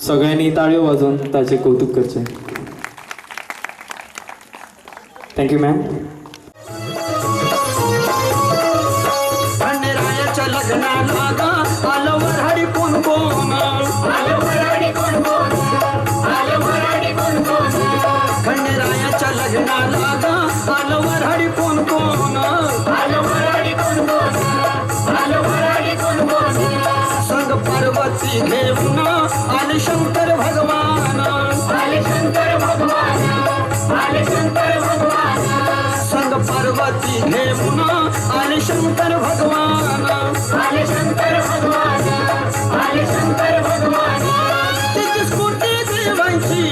सगळ्यांनी ताळयो वाजोवन ताचें कौतूक करचें. Thank you ma'am. खंडेरायाच्या लग्नाला ग आलं वऱ्हाडी कोण कोण, आलं वऱ्हाडी कोण कोण, आलं वऱ्हाडी कोण कोण. खंडेरायाच्या लग्नाला ग आलं वऱ्हाडी कोण कोण, आलं वऱ्हाडी कोण कोण, आलं वऱ्हाडी कोण कोण. संग पार्वती घेऊन आले शंकर भगवान, आले शंकर भगवान, आले शंकर भगवान. संग पार्वती घेऊन आले शंकर भगवान, आले शंकर भगवान, आले शंकर भगवान. 33 कोटी देवांची,